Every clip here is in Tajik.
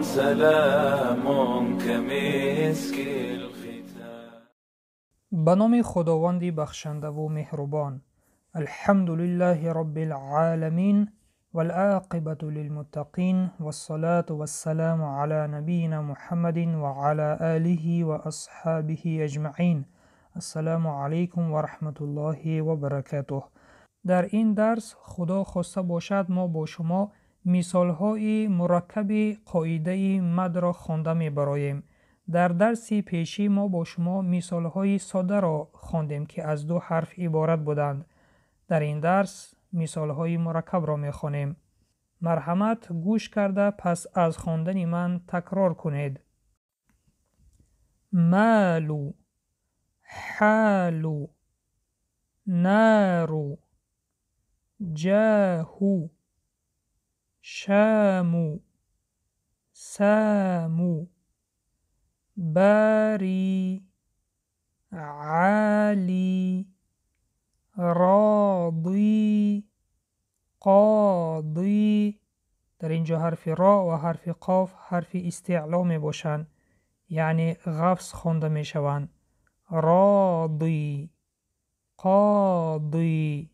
سلام كمسك الختام. Ба номи Худованди бахшандаву меҳрубон. Алҳамду лиллаҳи роббил оламин вал оқибату лилмуттақин вассалату вассаламу ала набийина Муҳаммадин ва ала олиҳи ва асҳобиҳи аҷмаин. Ассалому алайкум ва раҳматуллоҳи ва баракатуҳ. Дар ин дарс, Худо хоста бошад, мо бо шумо мисолҳои мураккаби қоидаи мадро хонда мебароем. Дар дарси пешӣ мо бо шумо мисолҳои содаро хондем, ки аз ду ҳарф иборат буданд. Дар ин дарс мисолҳои мураккабро мехонем. Марҳамат, гӯш карда, пас аз хондани ман такрор кунед. Малу, ҳалу, нару, ҷаҳу, шаму, саму, бари, али, роди, қоди. Дар ин ҷо ҳарфи ро ва ҳарфи қоф ҳарфи истеъло мебошанд, яъне ғафз хонда мешаванд. Роди, қоди,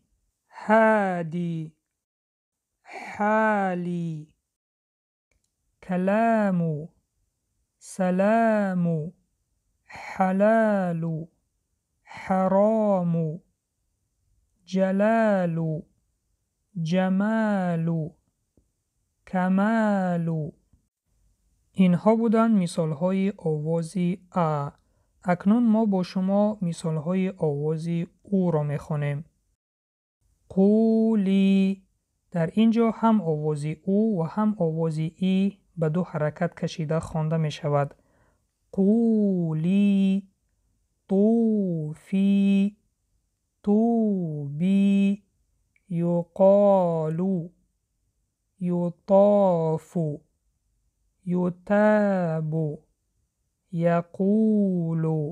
ҳади, ҳали, каламу, саламу, ҳалалу, ҳарому, ҷалалу, ҷамалу, камалу. Инҳо буданд мисолҳои овози а. Акнун мо бо шумо мисолҳои овози ӯро мехонем. Қули. Дар ин ҷо ҳам овози ӯ ва ҳам овози и ба ду ҳаракат кашида хонда мешавад. Қули, туфи, туби, юқолу, ютофу, ютабу, яқулу,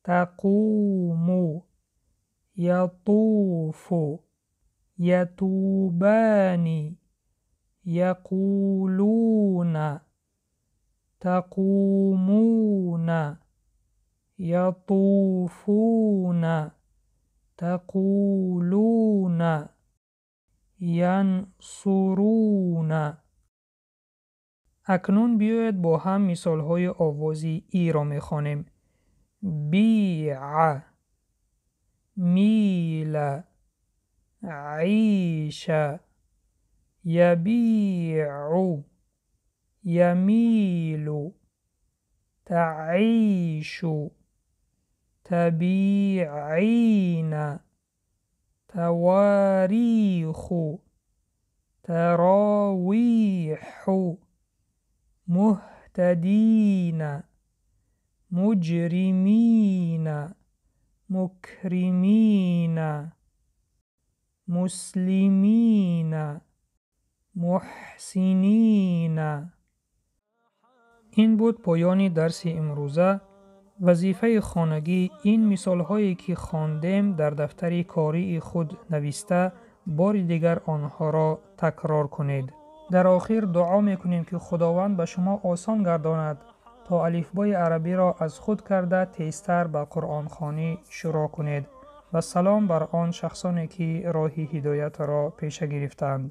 тақуму, ятуфу, ятубани, яқулуна, тақумуна, ятуфуна, тақулуна, янсуруна. Акнун биёед бо ҳам мисолҳои овози иро мехонем. Биа, мила, иша, ябиу, ямилу, таишу, табиина, тавориху, таровиҳу, муҳтадина, муҷримина, мукримина, муслимина, муҳсинина. Ин буд поёни дарси имрӯза. Вазифаи хонагӣ: ин мисолҳое ки хондем, дар дафтари кории худ нависта, бори дигар онҳоро такрор кунед. Дар охир дуо мекунем, ки Худованд ба шумо осон гардонад, то алифбои арабиро аз худ карда, тезтар ба қуръонхонӣ шурӯъ кунед. Ва салом бар он шахсоне, ки роҳи ҳидоятро пеша гирифтаанд.